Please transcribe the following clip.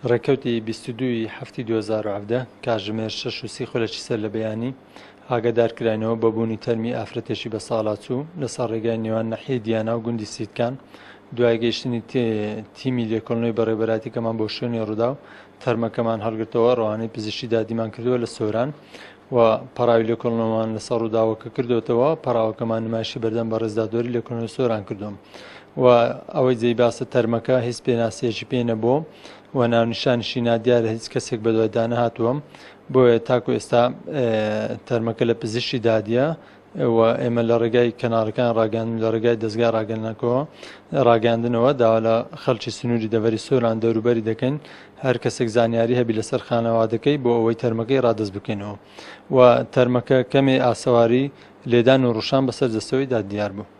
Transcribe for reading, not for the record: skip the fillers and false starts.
ڕێکەوتی 22 ی حەفتی 2017 کاتژمێر 6 و 30 خولەکی سەر لە بەیانی ئاگادار کراینەوە بە بوونی تەرمی ئافرەتێکی بەساڵاچوو لەسەر ڕێگای نێوان نەحیەی دیانا و گوندی سیدکان. دوای گەیشتنی تیمی لێکۆڵینەوەی بەڕێوەبەرایەتیکەمان بۆ شوێنی ڕووداو، تەرمەکەمان هەڵگرتەوە، ڕەوانەی پزیشکی دادیمان کردووە لە سۆران و پەڕاوی لێکۆڵینەوەمان لەسەر ڕووداوەکە کردووەتەوە، پەڕاوەکەمان نمایشی بەردەم بەڕێز دادوەری لێکۆڵینەوەی سۆران کردووە و ئەوەی جێی باسە تەرمەکە هیچ پێناسەیەکی پێ نەبووە و ناونیشانیشی نادیارە، هیچ کەسێک بەدوایدا نەهاتووە، بۆیە تاکو ئێستا تەرمەکە لە پزیشکی دادیە و ئێمە لە ڕێگای کەناڵەکان ڕاگەیاندن لە ڕێگای دەزگای ڕاگەیاندنەکەوە ڕاگەیاندنەوە داوا لە خەڵکی سنووری دەڤەری سۆران دەوروبەری دەکەین هەر کەسێک زانیاری هەبی لەسەر خانەوادەکەی بۆ ئەوەی تەرمەکەی ڕادەست بکەینەوە و تەرمەکە کەمێ ئاسەواری لێدان و ڕوشان بەسەر جەستەوەیدا دیار بوو.